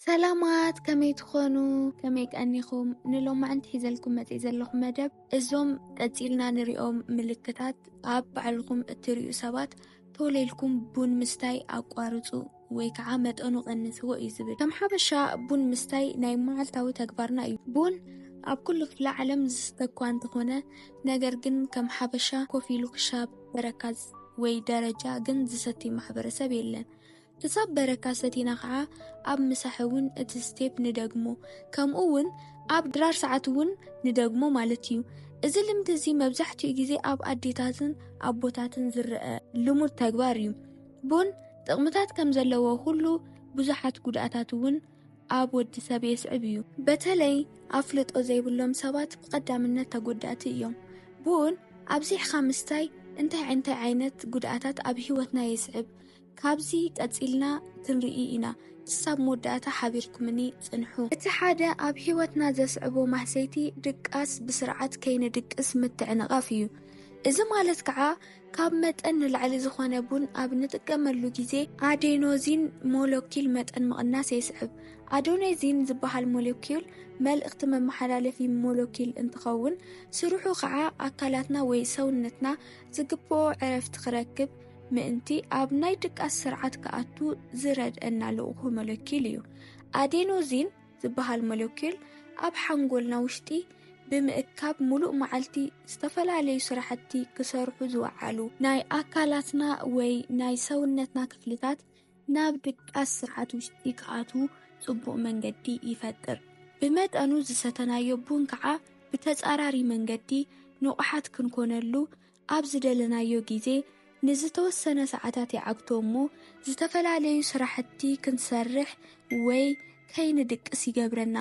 ሰላማት፣ ከመይ ትኾኑ? ከመይ ቀኒኹም? ንሎማዕንቲ ሒዘልኩም መጽእ ዘለኹ መደብ፣ እዞም ቀጺልና ንሪኦም ምልክታት ኣብ ባዕልኹም እትርእዩ ሰባት፣ ቶሌልኩም ቡን ምስታይ ኣቋርጹ ወይ ከዓ መጠኑ ቀንስዎ እዩ ዝብል። ከም ሓበሻ ቡን ምስታይ ናይ መዓልታዊ ተግባርና እዩ። ቡን ኣብ ኩሉ ክፍለ ዓለም ዝስተ እኳ እንተኾነ፣ ነገር ግን ከም ሓበሻ ኮፍ ኢሉ ክሻብ በረካ ዝ-፣ ወይ ደረጃ ግን ዝሰቲ ማሕበረሰብ የለን። ክሳብ በረካ ሰቲና ከዓ ኣብ ምሳሕ እውን እቲ ስቴፕ ንደግሞ፣ ከምኡ እውን ኣብ ድራር ሰዓት እውን ንደግሞ ማለት እዩ። እዚ ልምዲ እዚ መብዛሕትኡ ግዜ ኣብ ኣዴታትን ኣቦታትን ዝረአ ልሙድ ተግባር እዩ። ቡን ጥቕምታት ከም ዘለዎ ኩሉ ብዙሓት ጉድኣታት እውን ኣብ ወዲ ሰብ የስዕብ እዩ። በተለይ ኣፍልጦ ዘይብሎም ሰባት ብቐዳምነት ተጎዳእቲ እዮም። ቡን ኣብዚሕካ ምስታይ እንታይ እንታይ ዓይነት ጉድኣታት ኣብ ህይወትና የስዕብ? ካብዚ ቀጺልና ክንርኢ ኢና። ክሳብ መወዳእታ ሓቢርኩምኒ ጽንሑ። እቲ ሓደ ኣብ ህይወትና ዘስዕቦ ማህሰይቲ ድቃስ ብስርዓት ከይንድቅስ ምትዕንቓፍ እዩ። እዚ ማለት ከዓ ካብ መጠን ንላዕሊ ዝኾነ ቡን ኣብ ንጥቀመሉ ግዜ ኣዴኖዚን ሞለኪል መጠን ምቕናስ የስዕብ። ኣዴኖዚን ዝበሃል ሞለኪል መልእኽቲ መመሓላለፊ ሞለኪል እንትኸውን፣ ስርሑ ከዓ ኣካላትና ወይ ሰውነትና ዝግብኦ ዕረፍቲ ክረክብ ምእንቲ ኣብ ናይ ድቃስ ስርዓት ክኣቱ ዝረድአና ልኡኹ ሞለኪል እዩ። ኣዴኖዚን ዝበሃል ሞለኪል ኣብ ሓንጎልና ውሽጢ ብምእካብ፣ ሙሉእ መዓልቲ ዝተፈላለዩ ስራሕቲ ክሰርሑ ዝወዓሉ ናይ ኣካላትና ወይ ናይ ሰውነትና ክፍልታት ናብ ድቃስ ስርዓት ውሽጢ ክኣትዉ ጽቡቕ መንገዲ ይፈጥር። ብመጠኑ ዝሰተናዮ ቡን ከዓ ብተጻራሪ መንገዲ ንቑሓት ክንኮነሉ ኣብ ዝደለናዮ ግዜ ንዝተወሰነ ሰዓታት ይዓግቶ እሞ፣ ዝተፈላለዩ ስራሕቲ ክንሰርሕ ወይ ከይንድቅስ ይገብረና።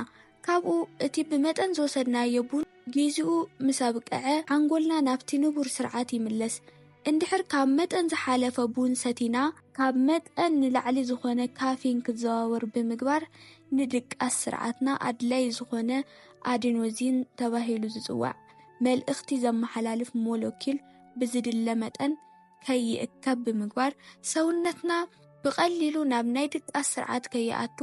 ካብኡ እቲ ብመጠን ዝወሰድናዮ ቡን ጊዜኡ ምስ ኣብቅዐ፣ ሓንጎልና ናብቲ ንቡር ስርዓት ይምለስ። እንድሕር ካብ መጠን ዝሓለፈ ቡን ሰቲና፣ ካብ መጠን ንላዕሊ ዝኾነ ካፊን ክዘዋወር ብምግባር፣ ንድቃስ ስርዓትና ኣድላዪ ዝኾነ ኣዲኖዚን ተባሂሉ ዝጽዋዕ መልእኽቲ ዘመሓላልፍ ሞለኪል ብዝድለ መጠን ከይእከብ ብምግባር፣ ሰውነትና ብቐሊሉ ናብ ናይ ድቃስ ስርዓት ከይኣቱ፣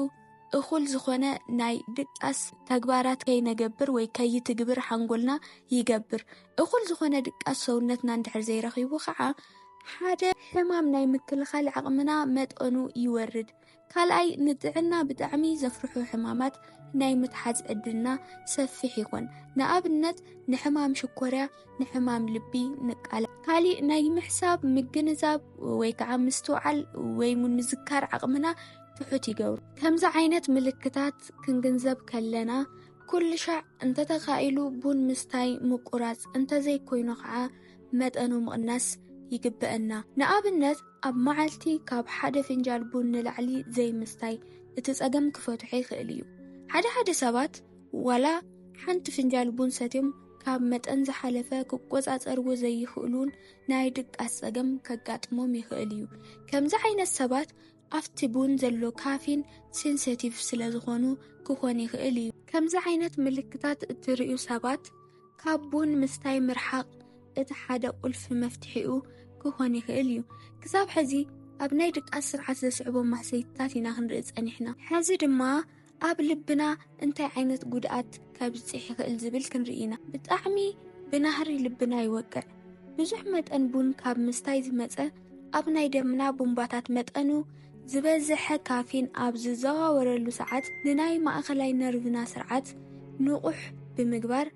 እኹል ዝኾነ ናይ ድቃስ ተግባራት ከይነገብር ወይ ከይትግብር ሓንጎልና ይገብር። እኹል ዝኾነ ድቃስ ሰውነትና እንድሕር ዘይረኺቡ ከዓ፣ ሓደ ሕማም ናይ ምክልኻል ዓቕምና መጠኑ ይወርድ። ካልኣይ፣ ንጥዕና ብጣዕሚ ዘፍርሑ ሕማማት ናይ ምትሓዝ ዕድልና ሰፊሕ ይኾን። ንኣብነት፣ ንሕማም ሽኮርያ፣ ንሕማም ልቢ ንቃላዕ። ካሊእ፣ ናይ ምሕሳብ፣ ምግንዛብ ወይ ከዓ ምስትውዓል ወይ እውን ምዝካር ዓቕምና ትሑት ይገብሩ። ከምዚ ዓይነት ምልክታት ክንግንዘብ ከለና፣ ኩሉ ሻዕ እንተተኻኢሉ ቡን ምስታይ ምቁራጽ፣ እንተዘይኮይኑ ከዓ መጠኑ ምቕናስ ይግበአና። ንኣብነት፣ ኣብ መዓልቲ ካብ ሓደ ፍንጃል ቡን ንላዕሊ ዘይምስታይ እቲ ጸገም ክፈትሖ ይኽእል እዩ። ሓደ ሓደ ሰባት ዋላ ሓንቲ ፍንጃል ቡን ሰትዮም ካብ መጠን ዝሓለፈ ክቆጻጸርዎ ዘይኽእሉን ናይ ድቃስ ጸገም ከጋጥሞም ይኽእል እዩ። ከምዚ ዓይነት ሰባት ኣብቲ ቡን ዘሎ ካፊን ሴንሲቲቭ ስለ ዝኾኑ ክኾን ይኽእል እዩ። ከምዚ ዓይነት ምልክታት እትርእዩ ሰባት ካብ ቡን ምስታይ ምርሓቕ እቲ ሓደ ቁልፊ መፍትሒኡ ክኾን ይኽእል እዩ። ክሳብ ሕዚ ኣብ ናይ ድቃስ ስርዓት ዘስዕቦ ማህሰይትታት ኢና ክንርኢ ጸኒሕና። ሕዚ ድማ ኣብ ልብና እንታይ ዓይነት ጉድኣት ከብጽሕ ይኽእል ዝብል ክንርኢ ኢና። ብጣዕሚ ብናህሪ ልብና ይወቅዕ። ብዙሕ መጠን ቡን ካብ ምስታይ ዝመጸ ኣብ ናይ ደምና ቡምባታት መጠኑ ዝበዝሐ ካፊን ኣብ ዝዘዋወረሉ ሰዓት ንናይ ማእኸላይ ነርቭና ስርዓት ንቑሕ ብምግባር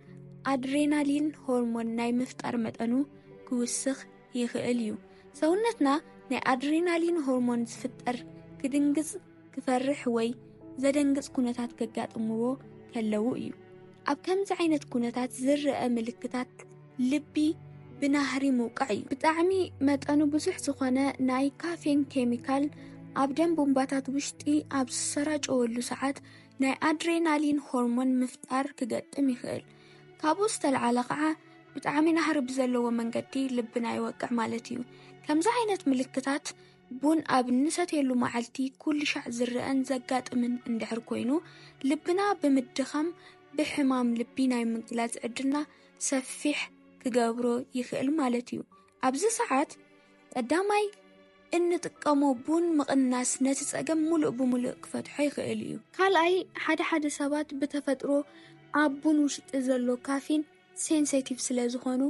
ኣድሬናሊን ሆርሞን ናይ ምፍጣር መጠኑ ክውስኽ ይኽእል እዩ። ሰውነትና ናይ ኣድሬናሊን ሆርሞን ዝፍጠር ክድንግጽ፣ ክፈርሕ ወይ ዘደንግጽ ኩነታት ከጋጥምዎ ከለዉ እዩ። ኣብ ከምዚ ዓይነት ኩነታት ዝረአ ምልክታት ልቢ ብናህሪ ምውቃዕ እዩ። ብጣዕሚ መጠኑ ብዙሕ ዝኾነ ናይ ካፌን ኬሚካል ኣብ ደም ቡምባታት ውሽጢ ኣብ ዝሰራጨወሉ ሰዓት ናይ ኣድሬናሊን ሆርሞን ምፍጣር ክገጥም ይኽእል። ካብኡ ዝተልዓለ ከዓ ብጣዕሚ ናህሪ ብዘለዎ መንገዲ ልብና ይወቅዕ ማለት እዩ። ከምዚ ዓይነት ምልክታት ቡን ኣብ እንሰትየሉ መዓልቲ ኩሉ ሻዕ ዝረአን ዘጋጥምን እንድሕር ኮይኑ፣ ልብና ብምድኻም ብሕማም ልቢ ናይ ምግላጽ ዕድልና ሰፊሕ ክገብሮ ይኽእል ማለት እዩ። ኣብዚ ሰዓት ቀዳማይ እንጥቀሞ ቡን ምቕናስ ነቲ ጸገም ሙሉእ ብሙሉእ ክፈትሖ ይኽእል እዩ። ካልኣይ፣ ሓደ ሓደ ሰባት ብተፈጥሮ ኣብ ቡን ውሽጢ ዘሎ ካፊን ሴንሴቲቭ ስለ ዝኾኑ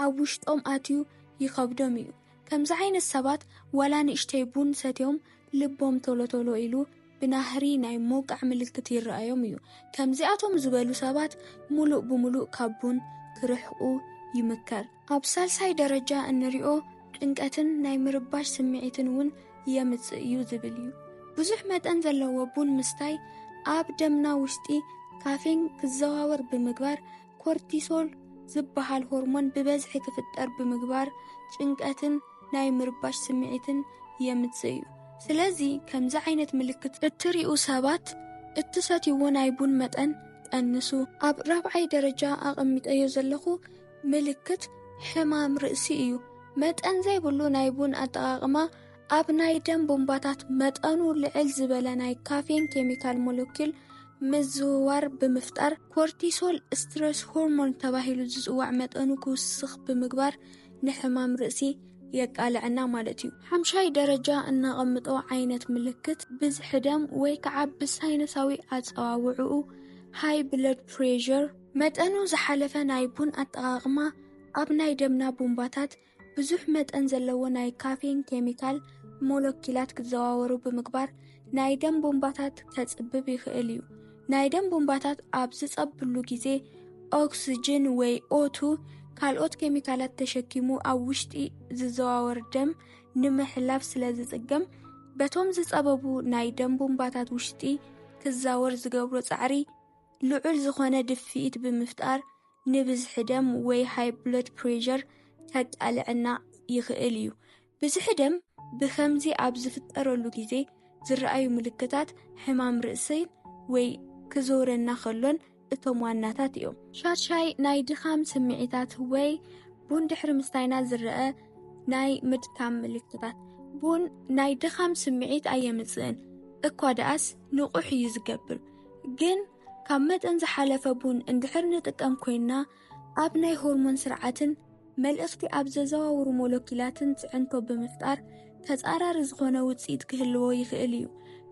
ኣብ ውሽጦም ኣትዩ ይኸብዶም እዩ። ከምዚ ዓይነት ሰባት ዋላ ንእሽተይ ቡን ሰትዮም ልቦም ቶሎ ቶሎ ኢሉ ብናህሪ ናይ ምውቃዕ ምልክት ይረኣዮም እዩ። ከምዚኣቶም ዝበሉ ሰባት ሙሉእ ብሙሉእ ካብ ቡን ክርሕቁ ይምከር። ኣብ ሳልሳይ ደረጃ እንሪኦ ጭንቀትን ናይ ምርባሽ ስምዒትን እውን የምጽእ እዩ ዝብል እዩ። ብዙሕ መጠን ዘለዎ ቡን ምስታይ ኣብ ደምና ውሽጢ ካፌን ክዘዋወር ብምግባር ኮርቲሶል ዝበሃል ሆርሞን ብበዝሒ ክፍጠር ብምግባር ጭንቀትን ናይ ምርባሽ ስምዒትን የምጽእ እዩ። ስለዚ ከምዚ ዓይነት ምልክት እትሪኡ ሰባት እትሰትይዎ ናይ ቡን መጠን ቀንሱ። ኣብ ራብዓይ ደረጃ ኣቐሚጠዮ ዘለኹ ምልክት ሕማም ርእሲ እዩ። መጠን ዘይብሉ ናይ ቡን ኣጠቓቕማ ኣብ ናይ ደም ቡምባታት መጠኑ ልዕል ዝበለ ናይ ካፌን ኬሚካል ሞለኪል ምዝውዋር ብምፍጣር ኮርቲሶል ስትረስ ሆርሞን ተባሂሉ ዝጽዋዕ መጠኑ ክውስኽ ብምግባር ንሕማም ርእሲ የቃልዐና ማለት እዩ። ሓምሻይ ደረጃ እናቐምጦ ዓይነት ምልክት ብዝሒ ደም ወይ ከዓ ብሳይነሳዊ ኣጸዋውዕኡ ሃይ ብለድ ፕሬር መጠኑ ዝሓለፈ ናይ ቡን ኣጠቓቕማ ኣብ ናይ ደምና ቡምባታት ብዙሕ መጠን ዘለዎ ናይ ካፌን ኬሚካል ሞለኪላት ክዘዋወሩ ብምግባር ናይ ደም ቡምባታት ከጽብብ ይኽእል እዩ። ናይ ደም ቡምባታት ኣብ ዝጸብሉ ግዜ ኦክስጅን ወይ ኦቱ ካልኦት ኬሚካላት ተሸኪሙ ኣብ ውሽጢ ዝዘዋወር ደም ንምሕላፍ ስለ ዝጽገም በቶም ዝጸበቡ ናይ ደም ቡምባታት ውሽጢ ክዛወር ዝገብሮ ጻዕሪ ልዑል ዝኾነ ድፍኢት ብምፍጣር ንብዝሒ ደም ወይ ሃይ ብለድ ፕሬር ከቃልዐና ይኽእል እዩ። ብዝሒ ደም ብኸምዚ ኣብ ዝፍጠረሉ ግዜ ዝረኣዩ ምልክታት ሕማም ርእሲ ወይ ክዞረና ከሎን እቶም ዋናታት እዮም። ሻድሻይ ናይ ድኻም ስምዒታት ወይ ቡን ድሕሪ ምስታይና ዝረአ ናይ ምድካም ምልክታት። ቡን ናይ ድኻም ስምዒት ኣየምጽእን፣ እኳ ደኣስ ንቑሕ እዩ ዝገብር። ግን ካብ መጠን ዝሓለፈ ቡን እንድሕር ንጥቀም ኮይንና ኣብ ናይ ሆርሞን ስርዓትን መልእኽቲ ኣብ ዘዘዋውሩ ሞለኪላትን ጽዕንቶ ብምፍጣር ተጻራሪ ዝኾነ ውጽኢት ክህልዎ ይኽእል እዩ።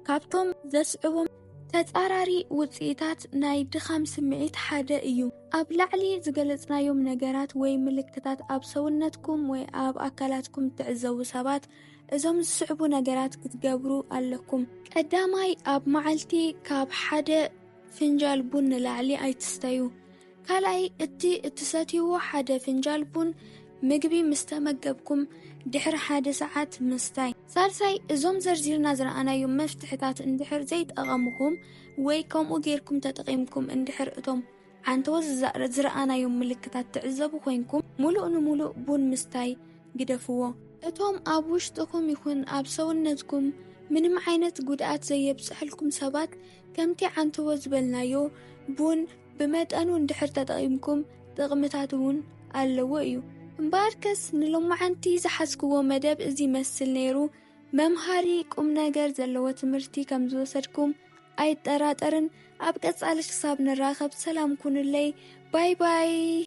ካብቶም ዘስዕቦም ተጻራሪ ውጽኢታት ናይ ድኻም ስምዒት ሓደ እዩ። ኣብ ላዕሊ ዝገለጽናዮም ነገራት ወይ ምልክታት ኣብ ሰውነትኩም ወይ ኣብ ኣካላትኩም ትዕዘቡ ሰባት እዞም ዝስዕቡ ነገራት ክትገብሩ ኣለኩም። ቀዳማይ፣ ኣብ መዓልቲ ካብ ሓደ ፍንጃል ቡን ንላዕሊ ኣይትስተዩ። ካልኣይ፣ እቲ እትሰትይዎ ሓደ ፍንጃል ቡን ምግቢ ምስ ተመገብኩም ድሕሪ ሓደ ሰዓት ምስታይ። ሳልሳይ፣ እዞም ዘርዚርና ዝረኣናዮም መፍትሕታት እንድሕር ዘይጠቐምኹም ወይ ከምኡ ጌርኩም ተጠቒምኩም እንድሕር እቶም ዓንተቦ ዝዛ-፣ ዝረኣናዮም ምልክታት ትዕዘቡ ኮይንኩም፣ ሙሉእ ንሙሉእ ቡን ምስታይ ግደፍዎ። እቶም ኣብ ውሽጥኹም ይኹን ኣብ ሰውነትኩም ምንም ዓይነት ጉድኣት ዘየብጽሐልኩም ሰባት፣ ከምቲ ዓንተቦ ዝበልናዮ፣ ቡን ብመጠኑ እንድሕር ተጠቒምኩም ጥቕምታት እውን ኣለዎ እዩ። እምበኣርከስ ንሎማዓንቲ ዝሓዝክዎ መደብ እዚ ይመስል ነይሩ። መምሃሪ ቁም ነገር ዘለዎ ትምህርቲ ከም ዝወሰድኩም ኣይጠራጠርን። ኣብ ቀጻሊ ክሳብ ንራኸብ ሰላም ኩኑለይ። ባይ ባይ።